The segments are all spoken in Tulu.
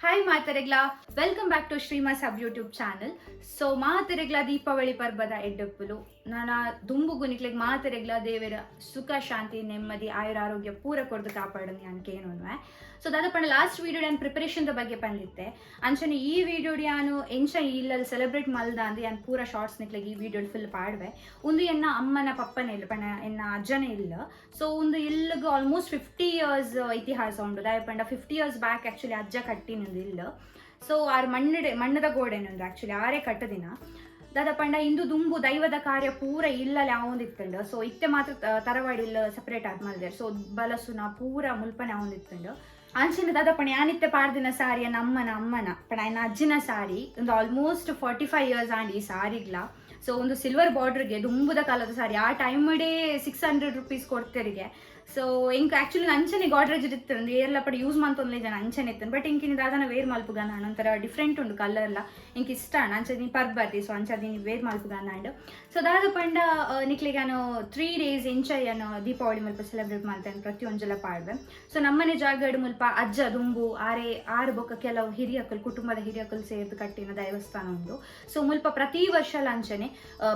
ಹಾಯ್ ಮಾತೆರೆಗ್ಲಾ, welcome back to Shreema sub YouTube channel. So ಮಾತೆರೆಗ್ಲಾ ದೀಪಾವಳಿ ಪರ್ಬದ ಎಡ್ಡಪ್ಪುಲು. ನಾನ ದುಂಬುಗು ನಿಕ್ಲೆಗ್ ಮಾತೆರೆಗ್ಲಾ ದೇವೆರ ಸುಖ, ಶಾಂತಿ, ನೆಮ್ಮದಿ, ಆಯುರ ಆರೋಗ್ಯ ಪೂರ ಕೊರ್ದು ಕಾಪಾಡೋದು ಯಾನ್ ಕೇನೊನ್ವೆ. ಸೊ ದಾದ ಪಂಡ, ಲಾಸ್ಟ್ ವೀಡಿಯೋ ನಾನು ಪ್ರಿಪರೇಷನ್ ಬಗ್ಗೆ ಪಂದಿತ್ತೆ. ಅಂಚನೆ ಈ ವಿಡಿಯೋ ಯಾನು ಎಂಚ ಇಲ್ಲಲ್ಲಿ ಸೆಲೆಬ್ರೇಟ್ ಮಲ್ದ ಅಂದ್ ಯಾನ್ ಪೂರ ಶಾರ್ಟ್ಸ್ ನಿಕ್ಲೆಗ್ ಈ ವಿಡಿಯೋ ಫುಲ್ ಪಾಡ್ವೆ. ಒಂದು ಎನ್ನ ಅಮ್ಮನ ಪಪ್ಪನ ಇಲ್ಲ ಪಂಡ ಎನ್ನ ಅಜ್ಜನ ಇಲ್ಲ. ಸೊ ಒಂದು ಇಲ್ಲಿಗೆ ಆಲ್ಮೋಸ್ಟ್ 50 ಇಯರ್ಸ್ ಇತಿಹಾಸ ಉಂಡು. ದಾಯ ಪಂಡ, 50 ಇಯರ್ಸ್ ಬ್ಯಾಕ್ ಆಕ್ಚುಲಿ ಅಜ್ಜ ಕಟ್ಟಿನೊಂದು ಇಲ್ಲ. ಸೊ ಆರ್ ಮಣ್ಣಡೆ ಮಣ್ಣದ ಗೋಡೆನೊಂದು ಆಕ್ಚುಲಿ ಆರೇ ಕಟ್ಟದಿನ. ದಾದ ಪಂಡ, ಇಂದು ದುಂಬು ದೈವದ ಕಾರ್ಯ ಪೂರ ಇಲ್ಲಲ್ಲಿ ಆವೊಂದಿತ್ತಂಡು. ಸೊ ಇತ್ತೆ ಮಾತ್ರ ತರವಾಡಿ ಇಲ್ಲ ಸೆಪರೇಟ್ ಆದ್ ಮಲ್ದೆರ್. ಸೊ ಬಲಸುನ ಪೂರ ಮುಲ್ಪನೆ ಆವೊಂದಿತ್ತಂಡು. ಅಂಚಿನ ದಾದ ಪಂಡ, ಯಾನಿತ್ತೆ ಪಾಡ್ದಿನ ಸಾರಿಯ ನಮ್ಮನ ಅಮ್ಮನ ಪಂಡ ಎನ್ನ ಅಜ್ಜಿನ ಸಾರಿ. ಒಂದು ಆಲ್ಮೋಸ್ಟ್ 45 ಇಯರ್ಸ್ ಆಂಡ್ ಈ ಸಾರಿಗ್ಲ. ಸೊ ಒಂದು ಸಿಲ್ವರ್ ಬಾರ್ಡರ್ಗೆ ದುಂಬುದ ಕಾಲದ ಸಾರಿ. ಆ ಟೈಮ್ 600 ರುಪೀಸ್ ಕೊಡ್ತೇರಿಗೆ. ಸೊ ಇಂಕ್ ಆಕ್ಚುಲಿ ಅಂಚನೆ ಗಾಡ್ರೇಜ್ ಇತ್ತು, ಏರ್ಲ ಪಡ ಯೂಸ್ ಮಂತೊಂದ್ಲೆ ಜನ ಅಂಚನೆ ಇತ್ತು. ಬಟ್ ಇಂಕಿನ ದಾದನ ವೇರ್ ಮಲ್ಪುಗ ನಾನು ಒಂಥರ ಡಿಫ್ರೆಂಟ್ ಉಂಡು ಕಲರ್ಲ, ಇಂಕ್ ಇಷ್ಟ ಅಂಚ ನೀ ಪರ್ಬತಿ. ಸೊ ಅಂಚ ನೀ ವೇರ್ ಮಲ್ಪುಗ ಅಂಡ್ ಸೊ ದಾದ ಪಂಡ, ನಿಕ್ಲೆಗ್ ನಾನು 3 ಡೇಸ್ ಎಂಚ ಏನು ದೀಪಾವಳಿ ಮುಲ್ಪ ಸೆಲೆಬ್ರೇಟ್ ಮಾಡ್ತೇನೆ ಪ್ರತಿಯೊಂಜಲ ಪಾಡ್ವೆ. ಸೊ ನಮ್ಮನೆ ಜಾಗಡ್ ಮುಲ್ಪ ಅಜ್ಜ ದುಂಬು ಆರೆ ಆರು ಬೊಕ್ಕ ಕೆಲವು ಹಿರಿಯಕಲ್, ಕುಟುಂಬದ ಹಿರಿಯಕಲ್ ಸೇರ್ದು ಕಟ್ಟಿನ ದೇವಸ್ಥಾನ ಉಂಡು. ಸೊ ಮುಲ್ಪ ಪ್ರತಿ ವರ್ಷ ಅಂಚನೆ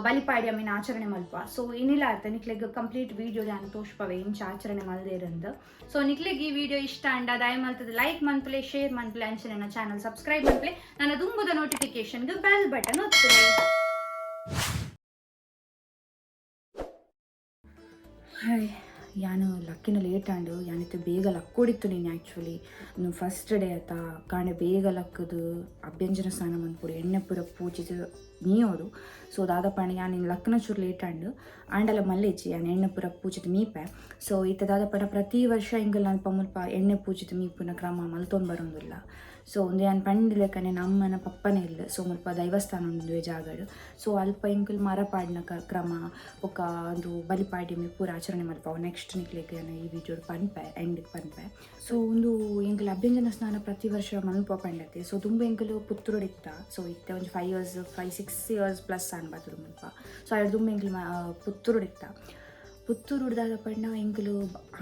ಬಲಿಪಾಡ್ಯಮಿನ ಆಚರಣೆ ಮಲ್ಪ. ಸೊ ಏನಿಲ್ಲ ಆತ ನಿಕ್ಲೆಗ್ ಕಂಪ್ಲೀಟ್ ವಿಡಿಯೋ ನಾನು ತೋಷ್ಪವೆ ಇಂಚ ಆಚರಣೆ ಮಲ್ದೇರಂದು. ಸೊ ನಿಕ್ಲೆಗ್ ಈ ವಿಡಿಯೋ ಇಷ್ಟ ಅಂಡ ದಯ ಮಲ್ತದ ಲೈಕ್ ಮನ್ಪಲೆ, ಶೇರ್ ಮನ್ಪಲೆ, ಅಂಚನೆ ನನ್ನ ಚಾನಲ್ ಸಬ್ಸ್ಕ್ರೈಬ್ ಮನ್ಪಲೆ, ನನ್ನ ದುಂಬುದ ನೋಟಿಫಿಕೇಶನ್ಗೆ ಬೆಲ್ ಬಟನ್ ಒತ್ತುಲೆ. ಹಾಯ್, ಯಾನು ಲಕ್ಕಿನ ಲೇಟ್ ಆಂಡು. ಯಾನಿತ್ತು ಬೇಗ ಲಕ್ಕೊಡಿತ್ತು ನೀನು. ಆ್ಯಕ್ಚುಲಿ ಫಸ್ಟ್ ಡೇ ಆತ ಕಾಣೆ ಬೇಗ ಲಕ್ಕದು ಅಭ್ಯಂಜನ ಸ್ನಾನ ಮನ್ಪುಡು, ಎಣ್ಣೆ ಪೂರ ಪೂಜಿದು ಮೀಯೋಡು. ಸೊ ದಾದಪಂಡ, ಯಾನ್ ಲಕ್ಕನ ಚೂರು ಲೇಟ್ ಆಂಡು. ಆಂಡಲ ಮಲ್ಲೆಜ್ಜಿ, ಯಾನ್ ಎಣ್ಣೆ ಪೂರ ಪೂಜಿದ್ ಮೀಪೆ. ಸೊ ಇತ್ತೆ ದಾದಪಂಡ, ಪ್ರತಿ ವರ್ಷ ಇಂಗಲ್ ಅಲ್ಪ ಮುಲ್ಪ ಎಣ್ಣೆ ಪೂಜಿದ್ ಮೀಪುನ ಕ್ರಮ ಮಲ್ತೊಂದು ಬರೋದಿಲ್ಲ. ಸೊ ಒಂದು ಯಾನ್ ಪಂಡಿ ಲೆಕ್ಕನೆ ನಮ್ಮನ ಪಪ್ಪನೇ ಇಲ್ಲ. ಸೊ ಮುಲ್ಪ ದೈವಸ್ಥಾನ ಉಂಡು ಜಾಗಡ್. ಸೊ ಅಲ್ಪ ಇಂಕುಲ್ ಮರ ಪಾಡಿನ ಕ್ರಮ ಬೊಕ್ಕ ಒಂದು ಬಲಿಪಾಡ್ಯಮಿ ಪೂರ ಆಚರಣೆ ಮಲ್ಪವು. ನೆಕ್ಸ್ಟ್ ನಿಕ್ಲೆಗ್ ಯಾನ್ ಈ ವಿಡಿಯೋ ಪನ್ಪೆ, ಎಂಡ್ ಪನ್ಪೆ. ಸೊ ಒಂದು ಎಂಕಲ್ ಅಭ್ಯಂಜನ ಸ್ನಾನ ಪ್ರತಿ ವರ್ಷ ಮಲ್ಪ ಪಂಡತೆ. ಸೊ ತುಂಬ ಎಂಕಲು ಪುತ್ತೂರುಡ್ ಇತ್ತ. ಸೊ ಇತ್ತೆ ಒಂಜಿ 5 ಇಯರ್ಸ್, 5-6 ಇಯರ್ಸ್ ಪ್ಲಸ್ ಆನ್ ಬತ್ತುಡು ಮುಲ್ಪ. ಸೊ ಅಯ್ಡ್ ದುಂಬು ಎಂಕಲ್ ಪುತ್ತೂರುಡ್ ಇತ್ತ. ಪುತ್ತೂರುಡ್ದಾಗ ಪಂಡ ಎಂಕುಲು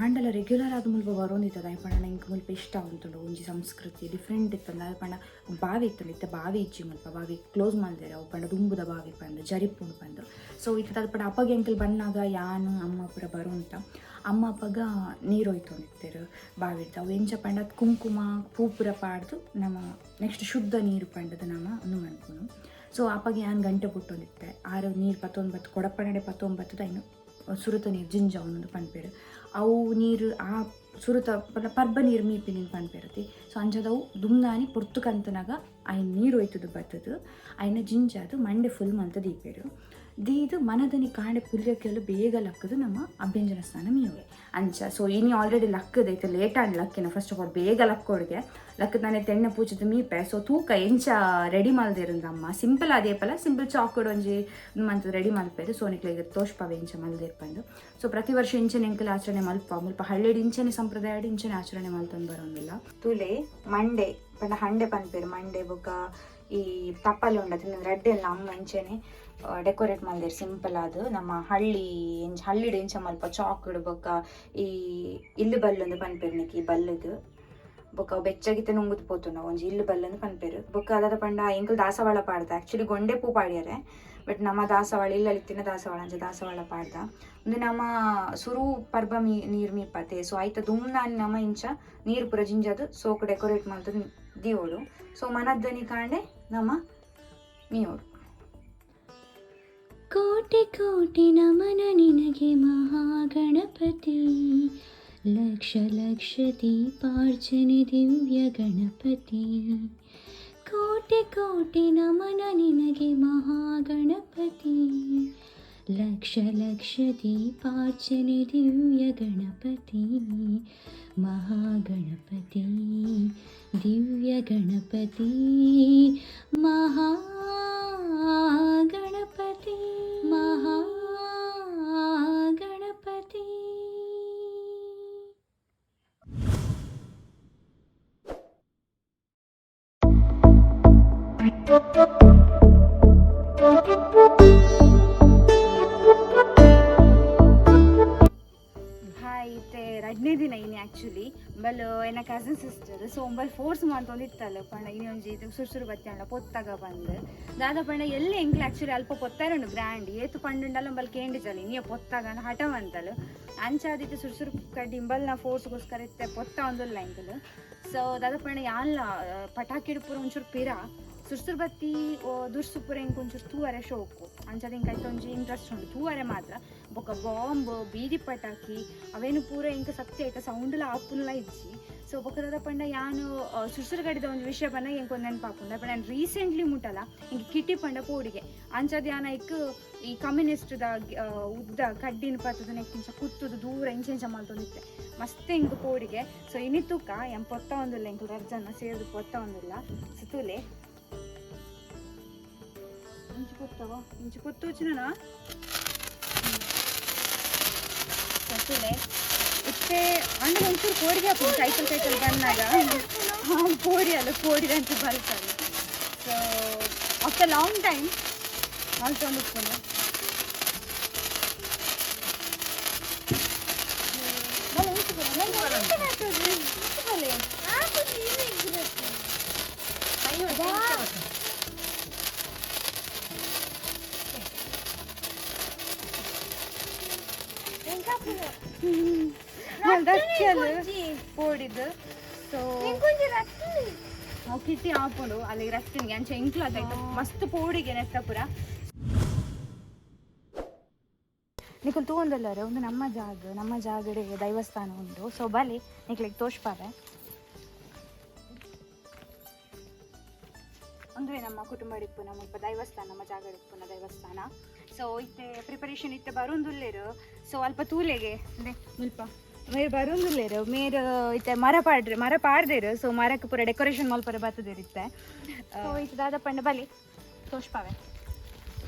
ಆಂಡಲ ರೆಗ್ಯುಲರ್ ಆದ್ ಮುಲ್ಪ ಬರೋಂದಿತ್ತದ. ಪಂಡ ಎಂಕ್ ಮುಲ್ಪ ಇಷ್ಟ ಉಂಟುಂಡು. ಒಂಜಿ ಸಂಸ್ಕೃತಿ ಡಿಫ್ರೆಂಟ್ ಇತ್ತಂದ. ಪಂಡ ಬಾವಿ ಇತ್ತಂಡ, ಇತ್ತೆ ಬಾವಿ ಇಜ್ಜಿ ಮುಲ್ಪ. ಬಾವಿ ಕ್ಲೋಸ್ ಮಲ್ದೆರ್. ಅವು ಪಂಡ ದುಂಬುದ ಬಾವಿ ಪಂದ್ ಜರಿಪುಂಡು ಪಂದ್. ಸೊ ಇತ್ತದ ಪಂಡ, ಅಪ್ಪಗ ಎಂಕಲ್ ಬನ್ನಾಗ ಯಾನು ಅಮ್ಮ ಪೂರ ಬರುಂತ. ಅಮ್ಮ ಅಪ್ಪಗ ನೀರು ಒಯ್ತೊಂದಿತ್ತೆರ್ ಬಾವಿಡ್ದ್. ಅವು ಎಂಚ ಪಂಡ, ಕುಂಕುಮ ಪೂ ಪೂರ ಪಾಡ್ದು ನಮ ನೆಕ್ಸ್ಟ್ ಶುದ್ಧ ನೀರು ಪಂಡದು ನಮ ಉಂದು ಮನ್ಪುನು. ಸೊ ಅಪ್ಪಗ ಯಾನ್ ಗಂಟೆ ಬುಟ್ಟೊಂದಿತ್ತೆ. ಆರು ನೀರು ಪತ್ತೊಂದು ಬತ್ತು ಕೊಡಪ್ಪನಡೆ ಪತ್ತೊಂಬತ್ತದ ಐನು ಸುರುತ ನೀರು ಜಿಂಜ ಒಂದೊಂದು ಪನ್ಪೆರ್. ಅವು ನೀರು ಆ ಸುರುತ ಪಂಡ ಪರ್ಬ ನೀರು ಮೀಪಿನಿ ಪನ್ಪೆರತಿ. ಸೊ ಅಂಚದವು ದುಮ್ನಾನಿ ಪೊರ್ತು ಕಂತನಾಗ ಐನ್ ನೀರು ಒಯ್ತುದು ಬತ್ತದು ಐನ ಜಿಂಜಾದು ಮಂಡೆ ಫುಲ್ ಮಲ್ತ್ ದೀಪೆರ್. ದೀದು ಮನದನಿ ಕಾಂಡೆ ಪುಲ್ಯಕ್ಕೆಲ್ಲ ಬೇಗ ಲಕ್ಕದು ನಮ್ಮ ಅಭ್ಯಂಜನ ಸ್ನಾನ ಮೀಯುವೆ ಅಂಚ. ಸೊ ಇನಿ ಆಲ್ರೆಡಿ ಲಕ್ಕದೈತೆ, ಲೇಟ್ ಆಂಡ್ ಲಕ್ಕಿನ. ಫಸ್ಟ್ ಆಫ್ ಆಲ್ ಬೇಗ ಲಕ್ಕೋಡ್ಗೆ ಲಕ್ಕದ ನಾನೆ ತೆಣ್ಣೆ ಪೂಜದ ಮೀಪೆ. ಸೊ ತೂಕ ಎಂಚ ರೆಡಿ ಮಲ್ದಿರಂದ ಅಮ್ಮ. ಸಿಂಪಲ್ ಅದೇಪಲ ಸಿಂಪಲ್ ಚಾಕೋಡ್ ಒಂಜಿ ಮಂತ್ ರೆಡಿ ಮಲ್ಪೆರ್. ಸೊ ನಿಕ್ಲೆಗ್ ತೋಷ್ಪವೆ ಎಂಚ ಮಲ್ದಿರ್ಪಂದು. ಸೊ ಪ್ರತಿ ವರ್ಷ ಇಂಚನೆ ಎಂಕಲ್ ಆಚರಣೆ ಮಲ್ಪ. ಮುಲ್ಪ ಹಳ್ಳಿಡ್ ಇಂಚನೆ ಸಂಪ್ರದಾಯ, ಇಂಚನೆ ಆಚರಣೆ ಮಲ್ತೊಂದು ಬರೋಂದಿಲ್ಲ. ತುಲೆ, ಮಂಡೆ ಪಂಡ ಹಂಡೆ ಪನ್ಪೆರ್. ಮಂಡೆ ಬೊಕ್ಕ ಈ ತಪ್ಪಲೆ ಉಂಡತಿ ರಡ್ಡೆ ಎಲ್ಲ ಅಮ್ಮ ಇಂಚನೆ ಡೆಕೋರೇಟ್ ಮಲ್ದೆರ್. ಸಿಂಪಲ್ ಆದ್ ನಮ್ಮ ಹಳ್ಳಿ ಎಂಚ, ಹಳ್ಳಿಡ್ ಎಂಚ ಮಲ್ಪ, ಚಾಕ್ಡ್ ಬೊಕ್ಕ ಈ ಇಲ್ಲು ಬಲ್ಲೊಂದು ಪನ್ಪೆರ್ ನಿಕ್. ಈ ಬಲ್ಲಗ್ ಬೊಕ್ಕ ಬೆಚ್ಚಗಿತ್ತೆ ನುಂಗುದು ಪೋತುಂಡ ಒಂಜಿ ಇಲ್ಲು ಬಲ್ಲಂದು ಪನ್ಪೆರ್. ಬೊಕ್ಕ ಅದಾದ ಪಂಡ, ಎಂಕುಲು ದಾಸವಾಳ ಪಾಡ್ದ. ಆಕ್ಚುಲಿ ಗೊಂಡೆ ಪೂ ಪಾಡ್ಯರೆ, ಬಟ್ ನಮ್ಮ ದಾಸವಾಳ ಇಲ್ಲಲ್ಲಿ ಇತ್ತಿನ ದಾಸವಾಳ, ಅಂಚ ದಾಸವಾಳ ಪಾಡ್ದ. ಉಂದು ನಮ್ಮ ಸುರು ಪರ್ಬ ಮೀ ನೀರು ಮೀಪತೆ. ಸೊ ಐತ ದುಮ್ನಾನಿ ನಮ ಇಂಚ ನೀರು ಪೂರ ಜಿಂಜಾದ್ ಸೋಕು ಡೆಕೋರೇಟ್ ಮಲ್ತುದು ದೀವೊಡು. ಸೊ ಮನದ್ದನಿ ಕಾಂಡೆ ನಮ ಮೀಯೋಡು. ಕೋಟಿ ಕೋಟಿ ನಮನ ನಿನಗೆ ಮಹಾಗಣಪತಿ, ಲಕ್ಷ ಲಕ್ಷ ದೀಪಾರ್ಚನೆ ದಿವ್ಯ ಗಣಪತಿ. ಕೋಟಿ ಕೋಟಿ ನಮನ ನಿನಗೆ ಮಹಾಗಣಪತಿ, ಲಕ್ಷ ಲಕ್ಷ ದೀಪಾರ್ಚನೆ ದಿವ್ಯ ಗಣಪತಿ. ಮಹಾಗಣಪತಿ, ದಿವ್ಯ ಗಣಪತಿ, ಮಹಾಗಣಪತಿ, ಮಹಾಗಣಪತಿ. ಹಾಯ್, ಇತ್ತೆ ರಡ್ನೇ ದಿನ ಇನಿ. ಆ್ಯಕ್ಚುಲಿ ಬಲ್ ಎನ್ನ ಕಸಿನ್ ಸಿಸ್ಟರ್. ಸೊ ಒಂಬಲ್ ಫೋರ್ಸ್ ಮಂತೊಂದಿತ್ತಲ್ಲ ಪಂಡ ಇನಿ ಒಂಜಿ ಸುರು ಸುರು ಬತ್ತಿಯಂಡ ಪೊತ್ತಾಗ ಬಂದು ದಾದ ಪಂಡ ಎಲ್ಲಿ ಎಂಕ್ಲೆ ಆಕ್ಚುಲಿ ಅಲ್ಪ ಪೊತ್ತಾರುಂಡು ಗ್ರ್ಯಾಂಡ್ ಏತು ಪಂಡುಂಡಲ್ಲ ಒಂಬಲ್ ಕೇಂಡಿಜಲ್ಲ ಇನಿಯ ಪೊತ್ತಾಗ ಅಂದ್ ಹಠ ಮಂತಲು. ಅಂಚಾದಿತ್ತು ಸುರು ಸುರು ಕಡ್ಡಿ ಇಂಬಲ್ನ ಫೋರ್ಸ್ಗೋಸ್ಕರ ಇತ್ತೆ ಪೊತ್ತ ಒಂದುಲ್ಲ ಎಂಕಲು. ಸೊ ದಾದ ಪಂಡ ಯಾನ್ಲ ಪಟಾಕಿ ಪೂರ ಒಂಚೂರು ಪಿರ ಸುರ್ಸುರು ಬತ್ತಿ ದುರ್ಸು ಪೂರ ಇಂಕ್ ಒಂಚೂರು ತೂವರೆ ಶೋಕು. ಅಂಚಾದ ಇಂಕ್ ಐತ ಒಂಜಿ ಇಂಟ್ರೆಸ್ಟ್ ಉಂಡು ತೂವರೆ ಮಾತ್ರ. ಬೊಕ ಬಾಂಬ್, ಬೀದಿ ಪಟಾಕಿ ಅವೇನು ಪೂರ ಇಂಕ್ ಸತ್ಯ ಐತ ಸೌಂಡ್ಲ ಆಪುನ್ಲ ಇಜ್ಜಿ. ಸೊ ಬೊಕ ದಾದ ಪಂಡ ಯಾನು ಸುರ್ಸುರು ಕಡಿದ ಒಂಜಿ ವಿಷಯ ಪಂಡ ಎಂಕ್ ಒಂದ್ ನೆನಪಾಪುಂಡು. ಪಂಡ ಯಾನ್ ರೀಸೆಂಟ್ಲಿ ಮುಟ್ಟಲ ಇಂಕ್ ಕಿಟಿ ಪಂಡ ಪೋಡಿಗೆ. ಅಂಚಾದ್ ಯಾನ್ ಐಕ್ ಈ ಕಮ್ಯುನಿಸ್ಟ್ ದ ಉದ್ದ ಕಡ್ಡಿನ ಪತ್ತದ ನೆಕ್ಕಿಂಚ ಕುತ್ತುದು ದೂರ ಇಂಚ ಇಂಚ ಮಲ್ತೊಂದಿತ್ತೆ. ಮಸ್ತ್ ಎಂಕ್ ಪೋಡಿಗೆ. ಸೊ ಇನಿ ತೂಕ ಯಾನ್ ಪೊತ್ತ ಒಂದುಲ್ಲ, ಎಂಕುಲು ರಡ್ಡ್ ಜನ ಸೇರ್ದ್ ಪೊತ್ತ ಒಂದುಲ್ಲ. ಸೊ ತೂಲೆ, ಇಂಚಿ ಪೊತ್ತವ ಇಂಚಿ ಪೊತ್ತು వచ్చినా. ಸೊ ತೂಲೆ, ಇತ್ತೆ ಅಂಡ ಒಂಚೂರು ಕೋಡಿಗೆ ಹಾಪುಂಡು. ಕೈತಲ್ ಕೈತಲ್ ಬಂದಾಗ ಕೋಡಿ ಅಲ್ಲ, ಕೋಡಿದಂತ ಬಲ್ತಾರೆ. ಸೊ ಆಫ್ಟರ್ ಲಾಂಗ್ ಟೈಮ್ ಮಲ್ತೊಂದು ಉಪ್ಪುಂಡು. ಬಲೆ, ಇಂಚಿ ಬಲೆ, ಇಂಚಿ ಬಲೆ. ಪೋಡಿದ್ದು. ಸೊ ಅವು ಕಿಟ್ಟಿ ಆಪುಂಡು ಅಲ್ಲಿಗೆ ರಟ್ಟಿನಿಗೆ ಅಂಚ ಎಂಕ್ಲು ಅದಾಯ್ತು ಮಸ್ತ್ ಪೋಡಿಗೆ ನೆತ್ತ ಪೂರ. ನಿಕುಲು ತೂವೊಂದುಲ್ಲೆರ್, ಉಂದು ನಮ್ಮ ಜಾಗ, ನಮ್ಮ ಜಾಗಡೆ ದೈವಸ್ಥಾನ ಉಂಡು. ಸೊ ಬಲೆ, ನಿಕ್ಲೆಗ್ ತೋಜ್ಪಾವೆ. ಉಂದುವೆ ನಮ್ಮ ಕುಟುಂಬ ಇಪ್ಪುನ ಮುಲ್ಪ ದೈವಸ್ಥಾನ, ನಮ್ಮ ಜಾಗಡ್ ಇಪ್ಪುನ ದೈವಸ್ಥಾನ. ಸೊ ಇತ್ತೆ ಪ್ರಿಪರೇಷನ್ ಇತ್ತೆ ಬರೋಂದುಲ್ಲೆರ್. ಸೊ ಅಲ್ಪ ತೂಲೆಗೆ ಅಂದ್ರೆ ಮುಲ್ಪ ಮೇರ್ ಬರೋಂದುಲ್ಲೆರ್. ಮೇರ್ ಇತ್ತೆ ಮರ ಪಾಡ್ರೆ, ಮರ ಪಾಡ್ದೆರ್. ಸೊ ಮರಕ್ಕೆ ಪೂರ ಡೆಕೋರೇಷನ್ ಮಲ್ಪರೆ ಬತ್ತದೆರ್ ಇತ್ತೆ. ಸೊ ಇತ್ತೆ ದಾದ ಪಂಡ ಬಲಿ ತೋಜ್ಪಾವೆ.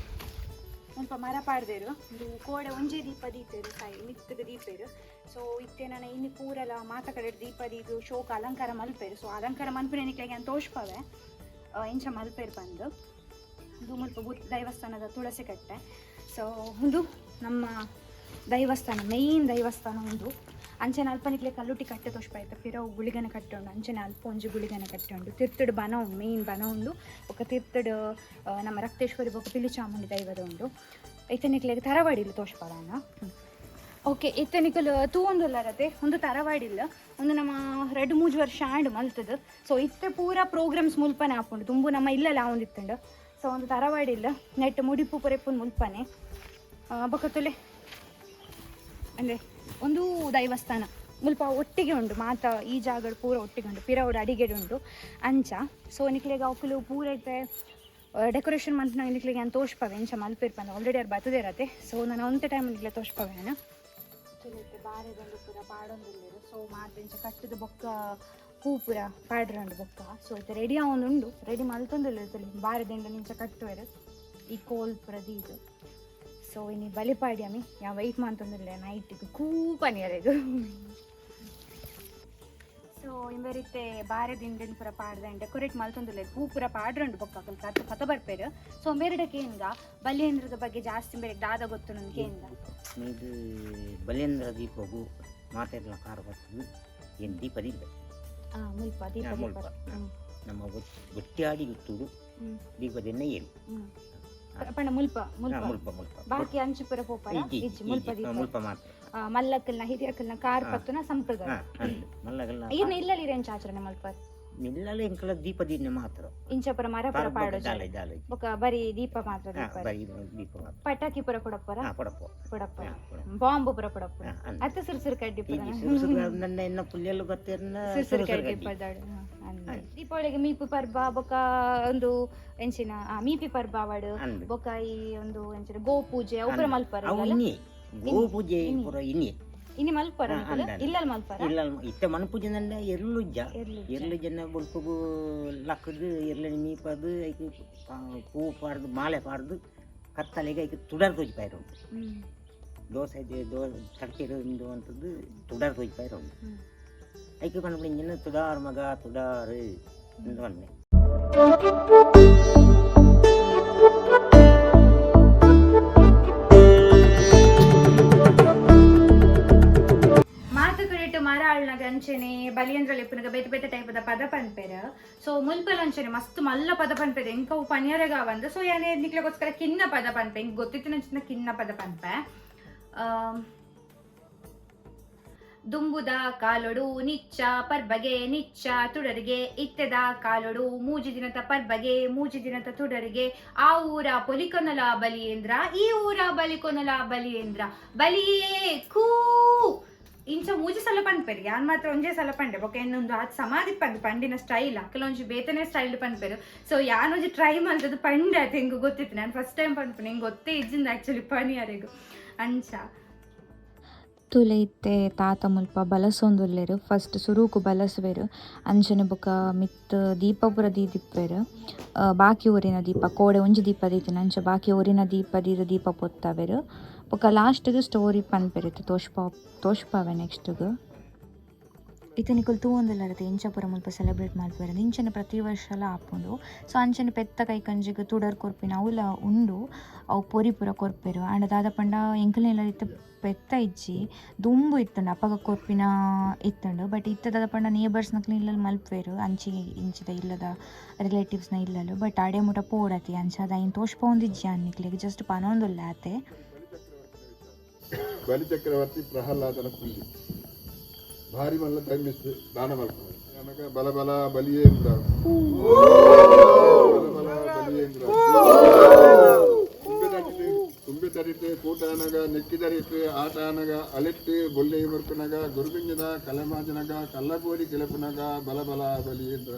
ಮುಲ್ಪ ಮರ ಪಾಡ್ದೆರ್. ಉಂದು ಕೋಡೆ ಒಂಜೇ ದೀಪ ದೀತೆರ್, ಸೈ ಮಿತ್ತುಗ್ ದೀಪೆರ್. ಸೊ ಇತ್ತೆ ನನ ಇನಿ ಪೂರಲ ಮಾತ ಕಡೆ ದೀಪ ದೀದು ಶೋಕ ಅಲಂಕಾರ ಮಲ್ಪೆರ್. ಸೊ ಅಲಂಕಾರ ಮನ್ಪುನ ನಿಕ್ಲೆಗ್ ಯಾನ್ ತೋಜ್ಪಾವೆ, ಇಂಚ ಮಲ್ಪೆರ್ ಪಂದ್. ಉಂದು ಮುಲ್ಪ ದೈವಸ್ಥಾನದ ತುಳಸಿ ಕಟ್ಟೆ. ಸೊ ಉಂದು ನಮ್ಮ ದೈವಸ್ಥಾನ, ಮೇಯ್ನ್ ದೈವಸ್ಥಾನ ಉಂದು. ಅಂಚನೆ ಅಲ್ಪ ನಿಕ್ಲೆ ಕಲ್ಲುಟಿ ಕಟ್ಟೆ ತೋಜ್ಪಾಯ್ತ. ಪಿರವು ಗುಳಿಗನ ಕಟ್ಟೆ ಉಂಡು. ಅಂಚನೆ ಅಲ್ಪ ಒಂಜಿ ಗುಳಿಗನ ಕಟ್ಟೆ ಉಂಡು. ತಿರ್ತುಡು ಬನ ಉಂಡು, ಮೇಯ್ನ್ ಬನ ಉಂಡು. ಬೊಕ್ಕ ತಿರ್ತುಡು ನಮ್ಮ ರಕ್ತೇಶ್ವರಿ ಬೊಕ್ಕ ಪಿಲಿಚಾಮುಂಡಿ ದೈವದ ಉಂಡು. ಇತ್ತೆ ನಿಕ್ಲೆಗ್ ತರವಾಡಿಲು ತೋಜ್ಪಾವನ. ಓಕೆ, ಇತ್ತೆ ನಿಕುಲು ತೂವೊಂದುಲ್ಲರತೆ, ಉಂದು ತರವಾಡಿಲ್ಲ. ಉಂದು ನಮ್ಮ ರಡ್ಡ್ ಮೂಜಿ ವರ್ಷ ಆಂಡ್ ಮಲ್ತದು. ಸೊ ಇತ್ತೆ ಪೂರ ಪ್ರೋಗ್ರಾಮ್ಸ್ ಮುಲ್ಪನೆ ಆಪುಂಡು, ದುಂಬು ನಮ್ಮ ಇಲ್ಲಲ್ಲ ಆವೊಂದಿತ್ತುಂಡು. ಸೊ ಒಂದು ತರವಾಡಿಲ್ಲ, ನೆಟ್ ಮುಡಿಪು ಪುರೆಪುನ್ ಮುಲ್ಪನೆ. ಬೊಕ್ಕ ತುಲೆ ಅಂದರೆ ಒಂದು ದೈವಸ್ಥಾನ ಮುಲ್ಪ ಒಟ್ಟಿಗೆ ಉಂಡು. ಮಾತ ಈ ಜಾಗಡ್ ಪೂರ ಒಟ್ಟಿಗೆ ಉಂಡು, ಪಿರವುಡು ಅಡಿಗೆಡ್ ಉಂಡು ಅಂಚ. ಸೊ ನಿಕ್ಲೆಗ್ ಅವಕುಲು ಪೂರ ಇತ್ತೆ ಡೆಕೋರೇಷನ್ ಮಲ್ಪುನ ನಿಕ್ಲೆಗ್ ಯಾನ್ ತೋಜ್ಪಾವೆ ಇಂಚ ಮಲ್ಪೆರ್ ಪಂದ್. ಆಲ್ರೆಡಿ ಅವ್ರು ಬತ್ತದೇರತೆ. ಸೊ ನಾನು ಒಂತೆ ಟೈಮ್ ನಿಕ್ಲೆ ತೋಜ್ಪಾವೆ ನಾನು. ಇತ್ತೆ ಬಾರೆದಂದು ಪೂರ ಪಾಡೊಂದುಲ್ಲೆರ್. ಸೊ ಮಾತ ಇಂಚ ಕಟ್ಟುದು ಬೊಕ್ಕ ಪೂ ಪೂರ ಪಾಡ್ರಂಡು ಬೊಕ್ಕ. ಸೊ ಇತ್ತೆ ರೆಡಿ ಆವೊಂದುಂಡು, ರೆಡಿ ಮಲ್ತೊಂದುಲ್ಲೆರ್. ತುಲೆ, ಬಾರೆದಂಡ ಇಂಚ ಕಟ್ಟುವೆರ್ ಈ ಕೋಲ್ ಪೂರ ದೀದು. ಸೊ ಇನಿ ಬಲಿಪಾಡಿ ಅಮಿ ಯಾ ವೈಟ್ ಮಂತೊಂದುಲ್ಲೆ ನೈಟಿಗ್ ಕೂಪನಿಯರೆಗ್. ಸೊ ಇಂಬೆರಿತ್ತೆ ಬಾರೆ ದಿಂಡೆನ್ ಪೂರ ಪಾಡ್ದೆ ಡೆಕೋರೇಟ್ ಮಲ್ತೊಂದುಲ್ಲೆರ್. ಪೂ ಪೂರ ಪಾಡ್ರಂಡು ಬೊಕ್ಕ ಅಕುಲು ಕತ್ ಪತ ಬರ್ಪೆರ್. ಸೊ ಇಂಬೆರೆಡ ಕೇನ್ಗ, ಬಲಿಯೇಂದ್ರದ ಬಗ್ಗೆ ಜಾಸ್ತಿ ಇಂಬೆರೆಗ್ ದಾದ ಗೊತ್ತುಂಡು ಕೇನ್ಗ. ಇದು ಬಲೇಂದ್ರ ದೀಪಗು ಮಾತೆರ್ಲ ಕಾರ್ ಬರ್ತದೆ ಏನು ದೀಪ ದೀಪ. ಮುಲ್ಪ ದೀಪ. ಮುಲ್ಪ. ದೀಪ. ನಮ್ಮ ಗೊಟ್ಟಿಯಾಡಿ ಗುತ್ತೂಡು ದೀಪದಿನ ಏನು ಪಂಡ ಮುಲ್ಪ ಮುಲ್ಪ? ಮುಲ್ಪ ಮುಲ್ಪ. ಬಾಕಿ ಅಂಚು ಪೂರ ಪೋಪರ? ಇಜ್ಜಿ. ಇಜ್ಜಿ, ಮುಲ್ಪ ಇಜ್ಜಿ, ದೀಪ. ಮುಲ್ಪ ಮಾತ್ರ. ಮಲ್ಲಕ್ಕಲ್ನ ಹಿರಿಯಕ್ಕಲ್ನ ಕಾರ್ ಪತ್ತುನ ಸಂಪ್ರದಾಯ. ಮಲ್ಲಗಲ್ನ. ಈರ್ನ ಇಲ್ಲಲ್ಲಿ ಇರೆಂಚ ಆಚರಣೆ ಮಲ್ಪರ್? ಇಲ್ಲಲ್ಲ, ಎಂಕಲ ದೀಪದಿನ ಮಾತ್ರ. ಇಂಚ ಪೂರ ಮರ ಪೂರ ಪಾಡೋ? ದಾಲ ದಾಲ. ಬೊಕ ಬರಿ ದೀಪ ಮಾತ್ರ? ದೀಪ. ಬರಿ ದೀಪ ಮಾತ್ರ. ಪಟಾಕಿ ಪೂರ ಕೊಡಪ್ಪರ? ಕೊಡಪ್ಪ. ಕೊಡಪ್ಪ. ಕೊಡಪ್ಪ. ಬಾಂಬ್ ಪೂರ ಕೊಡಪ್ಪ? ಅಂದ್. ಅತ್ತ ಸುರು ಸುರು ಕಡ್ಡಿ ಪೂರ? ಇಜ್ಜಿ, ಸುರು ಸುರು ನನ್ನ ಎನ್ನ ಪುಲ್ಲೆಲ್ಲು ಬತ್ತೇರ್ನ. ಸುರು ಸುರು ಕಡ್ಡಿ ಪದಾಡು. ದೀಪಾವಳಿಗೆ ಮೀಪು ಪರ್ಬ, ಬೊಕ ಒಂದು ಎಂಚಿನ ಮೀಪಿ ಪರ್ಬ ಅವಡು. ಅಂದ್. ಬೊಕ ಈ ಒಂದು ಎಂಚಿನ ಗೋಪೂಜೆ ಅವು ಪೂರ ಮಲ್ಪರ? ಅವು ಇನ್ನಿ ಗೋಪೂಜೆ ಪೂರ ಇನ್ನಿ. ಇನಿ ಮಲ್ಪರ? ಅಂದ್, ಅಂದ್. ಇಲ್ಲಲ್ ಮಲ್ಪರ? ಇಲ್ಲ, ಇತ್ತ ಮನಪೂಜೆ ನಂಡ ಎರ್ಲುಜ್ಜ. ಎರ್ಲುಜ್ಜ. ಎರ್ಲು ಜನ ಬೊಲ್ಪುಗು ಲಕ್ಕದು ಎರ್ಲನಿ ಮೀಪದು ಐಕ್ ಪೂ ಪಾಡ್ದು ಮಾಲೆ ಪಾಡ್ದು ಕತ್ತಲೆಗೆ ಐಕ್ ತುಡರ್ ತೋಜಿಪಾಯರು ಉಂಟು. ದೋಸೆ ದೋ ತಡ್ಕೆಡು ಅಂಥದ್ದು ತುಡರ್ ತೋಜಿಪಾಯರು ಉಂಟು. ಐಕ್ ಪನ್ಪುಂಡು ಇಂಜಿನ ತುಡಾರ್ ಮಗ ತುಡಾರು ಇಂದು ಪನ್ಪೆ. ಮಾತು ಕಡೆಟ್. ಮರ ಆಳ್ನಾಗ ಅಂಚೆನೆ ಬಲಿಯಂದ್ರ ಲೆಪ್ಪುನಗ ಬೇತೆ ಬೇತೆ ಟೈಪದ ಪದ ಪನ್ಪೆರ್. ಸೊ ಮುಲ್ಪಲ ಅಂಚೆನೆ ಮಸ್ತ್ ಮಲ್ಲ ಪದ ಪನ್ಪೆರ್. ಎಂಕ ಅವು ಪನಿಯರೆಗ ಆವಂದ್. ಸೊ ಯಾನೆ ನಿಕ್ಲೆಗೋಸ್ಕರ ಕಿನ್ನ ಪದ ಪನ್ಪೆ, ಎಂಕ್ ಗೊತ್ತಿತ್ತಿನಂಚಿನ ಕಿನ್ನ ಪದ ಪನ್ಪೆ. ದುಂಬುದ ಕಾಲೊಡು ನಿಚ್ಚ ಪರ್ಬಗೆ ನಿಚ್ಚ ತುಡರಿಗೆ, ಇತ್ತೆದ ಕಾಲೊಡು ಮೂಜಿ ದಿನತ ಪರ್ಬಗೆ ಮೂಜಿ ದಿನತ ತುಡರಿಗೆ, ಆ ಊರ ಪೊಲಿಕೊನಲ ಬಲಿಯೇಂದ್ರ ಈ ಊರ ಬಲಿಕೊನಲ ಬಲಿಯೇಂದ್ರ ಬಲಿಯೇ ಕೂ. ಇಂಚ ಮೂಜಿ ಸಲ ಪನ್ಪೆರ್. ಯಾನ್ ಮಾತ್ರ ಒಂಜೇ ಸಲ ಪಂಡೆ. ಬೊಕ ಇನ್ನೊಂದು ಆತ್ ಸಮಾಧಿ ಪಂದ್ ಪಂಡಿನ ಸ್ಟೈಲ್ ಅಕಲೊಂಜಿ ಬೇತನೆ ಸ್ಟೈಲ್ ಪನ್ಪೆರ್. ಸೊ ಯಾನೊಂಜಿ ಟ್ರೈ ಮಲ್ತದು ಪಂಡೆ ಆತ. ಎಂಕ್ ಗೊತ್ತಿತ್ತು, ನಾನು ಫಸ್ಟ್ ಟೈಮ್ ಪನ್ಪುನೆ, ಎಂಕ್ ಗೊತ್ತೇ ಇಜ್ಜಿಂದ ಆಕ್ಚುಲಿ ಪನಿಯರೆಗ್ ಅಂಚ. ತೂಲೆ ಇತ್ತೆ ತಾತ ಮುಲ್ಪ ಬಲಸೊಂದುಲ್ಲೆರ್. ಫಸ್ಟ್ ಸುರುಕು ಬಲಸುವೆರ್. ಅಂಚನೆ ಬೊಕ ಮಿತ್ತ್ ದೀಪ ಪೂರ ದೀದಿಪ್ಪೆರ್. ಬಾಕಿ ಒರಿನ ದೀಪ, ಕೋಡೆ ಒಂಜಿ ದೀಪ ದೀತಿನ ಅಂಚ ಬಾಕಿ ಒರಿನ ದೀಪ ದೀದ್ ದೀಪ ಪೊತ್ತವೆರ್. ಬೊಕ ಲಾಸ್ಟ್ಗ್ ಸ್ಟೋರಿ ಪನ್ಪೆರ್. ಇತ್ತೆ ತೋಷ್ಪಾವೆ ನೆಕ್ಸ್ಟ್ಗ್. ಇತ್ತೆ ನಿಕುಲು ತೂವೊಂದುಲ್ಲೆರ್ ಎಂಚ ಪೂರ ಮುಲ್ಪ ಸೆಲೆಬ್ರೇಟ್ ಮಲ್ಪುವೆರ್. ಇಂಚನೆ ಪ್ರತಿ ವರ್ಷಲ ಆಪುಂಡು. ಸೊ ಅಂಚನೆ ಪೆತ್ತ ಕೈಕಂಜಿಗ್ ತುಡರ್ ಕೊರ್ಪಿನ ಅವುಲ ಉಂಡು. ಅವು ಪೊರಿ ಪೂರ ಕೊರ್ಪೆರ್. ಆಂಡ ದಾದ ಪಂಡ ಎಂಕಲ್ನ ಇತ್ತೆ ಪೆತ್ತ ಇಜ್ಜಿ. ದುಂಬು ಇತ್ತುಂಡು, ಅಪಗ ಕೊರ್ಪಿನ ಇತ್ತುಂಡು. ಬಟ್ ಇತ್ತೆ ದಾದ ಪಂಡ ನೇಬರ್ಸ್ನಕ್ಲು ಇಲ್ಲಲ್ ಮಲ್ಪುವೆರ್, ಅಂಚಿ ಇಂಚಿದ ಇಲ್ಲದ ರಿಲೇಟಿವ್ಸ್ನ ಇಲ್ಲಲ್. ಬಟ್ ಅಡೆ ಮುಟ ಪೋಡತಿ ಅಂಚಾದ್ ಐನ್ ತೋಷ್ಪೊಂದಿಜ್ಜಿ ಯಾನ್ ನಿಕ್ಲೆಗ್, ಜಸ್ಟ್ ಪನೊಂದುಲ್ಲೆ ಆತೆ. ಬಲಿಚಕ್ರವರ್ತಿ ಪ್ರಹ್ಲಾದನ ಪುಲ್ಲಿ ಭಾರಿ ಮಲ್ಲ ಧರ್ಮಿಸ್ತು ದಾನ ಮಲ್ಪುನು ಅನಗ ಬಲ ಬಲ ಬಲಿಯೇಂದ್ರ, ಬಲ ಬಲ ಬಲಿಯೇಂದ್ರ, ತುಂಬೆ ತಡಿತೆ ತುಂಬೆ ತಡಿತೆ ಕೂಟಾನಗ ನೆಕ್ಕಿದರಿಟ್ ಆಟಾನಗ ಅಲೆಟ್ಟು ಬೊಲ್ಲೆ ಬರ್ಪುನಗ ಗುರುಬಿಂಜದ ಕಲೆಮಾಜನಗ ಕಲ್ಲಗೋರಿ ಕಿಲಪುನಗ ಬಲ ಬಲ ಬಲಿಯೇಂದ್ರ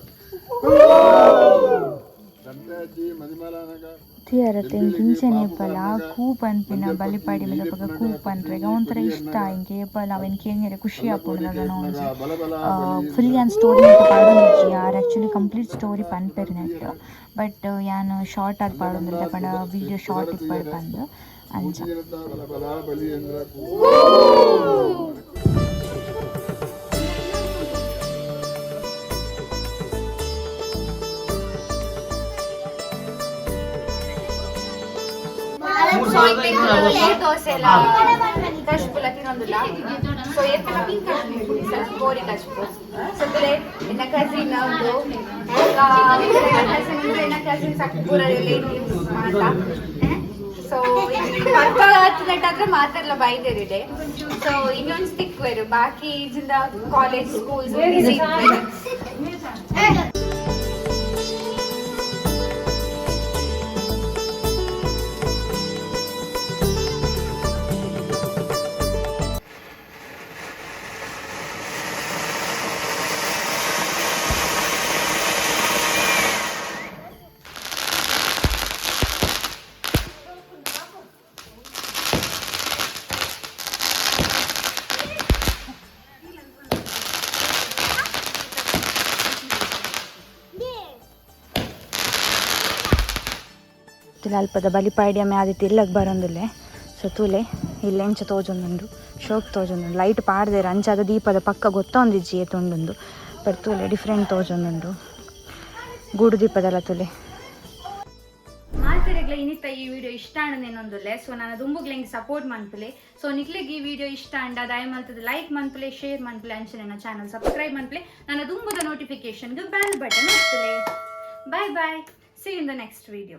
ದಂತಾಜಿ ಮದಿಮಲನಗ. ತಿಯರತೆ ಎಂಕ್ ಇಂಚನೆ ಏಪಲ ಕೂ ಪನ್ಪಿನ ಬಲಿಪಾಡಿ ಮೆದಪಗ ಕೂ ಪನ್ರೆಗ ಒಂಥರ ಇಷ್ಟ. ಎಂಕ್ ಏಪಲ ಅವೆನ್ ಕೇನ್ಯರೆ ಖುಷಿ ಆಪುಂಡು. ದಾದನ ಒಂಜಿ ಫುಲ್ ಯಾನ್ ಸ್ಟೋರಿ ಮಾತ ಪಾಡೊಂದಿಜ್ಜಿ. ಆರ್ ಆಕ್ಚುಲಿ ಕಂಪ್ಲೀಟ್ ಸ್ಟೋರಿ ಪನ್ಪೆರ್ ನೆಟ್. ಬಟ್ ಯಾನ್ ಶಾರ್ಟ್ ಆದ್ ಪಾಡೊಂದುಲ್ಲೆ, ಪಂಡ ವೀಡಿಯೋ ಶಾರ್ಟ್ ಇಪ್ಪಡ್ ಪಂದ್ ಅಂಚ. ಬಲ ಬಲ ಬಲಿಯೇಂದ್ರ. ದೋಸೆ ಎಲ್ಲ ಕಶ್ಪುಲ ತಿನ್ನೊಂದಿಲ್ಲ. ಸೊ ಏಪಲ ಪಿಂಕ್ ಕಶ್ಪು, ಕೋರಿ ಕಶ್ಪು. ಸೊ ಎನ್ನ ಕಸಿನ್ ಉಂಡು, ಕಸಿನ್ ಎನ್ನ ಕಸಿನ್ಸ್ ಪೂರ ರಿಲೇಟಿವ್ಸ್ ಮಾತ. ಸೊ ಪರ್ಬ ಮಾತಾಡ್ಲ ಬೈದೇರಿಡೆ. ಸೊ ಇನ್ನೊಂದು ತಿಕ್ವೆರು, ಬಾಕಿ ಇಜಿಂದ ಕಾಲೇಜ್ ಸ್ಕೂಲ್ಸ್. ತುಲೆ ಅಲ್ಪದ ಬಲಿಪಾಡ್ಯಮೆ ಆದಿತ್ಯ ಇಲ್ಲಗ್ ಬರೊಂದುಲ್ಲೆ. ಸೊ ತೂಲೆ ಇಲ್ಲಿ ಎಂಚ ತೋಜೊಂದುಂಡು, ಶೋಕ್ ತೋಜೊಂದುಂಡು. ಲೈಟ್ ಪಾಡ್ದೆರ್, ಅಂಚಾದ ದೀಪದ ಪಕ್ಕ ಗೊತ್ತೊಂದಿಜ್ಜಿ ಏತುಂಡುಂದು. ಬಟ್ ತೂಲೆ ಡಿಫ್ರೆಂಟ್ ತೋಜೊಂದುಂಡು ಗೂಡು ದೀಪದಲ್ಲ ತೂಲೆ. ಮಾತೆರೆಗ್ಲ ಇನ್ನಿತ್ತ ಈ ವಿಡಿಯೋ ಇಷ್ಟ ಆಂಡ ಸೊ ನಾನು ದುಂಬುಗ್ಲ ಹಿಂಗೆ ಸಪೋರ್ಟ್ ಮನ್ಪುಲೆ. ಸೊ ನಿಕ್ಲೆಗ್ ಈ ವಿಡಿಯೋ ಇಷ್ಟ ಆಂಡ ದಯ ಮಲ್ತದ ಲೈಕ್ ಮನ್ಪುಲೆ, ಶೇರ್ ಮನ್ಪುಲೆ, ಅಂಚನೆ ನನ್ನ ಚಾನಲ್ ಸಬ್ಸ್ಕ್ರೈಬ್ ಮನ್ಪುಲೆ. ನನ್ನ ದುಂಬುದ ನೋಟಿಫಿಕೇಶನ್ಗೆ ಬೆಲ್ ಬಟನ್ ಒತ್ತುಲೆ. Bye bye, see in the next video.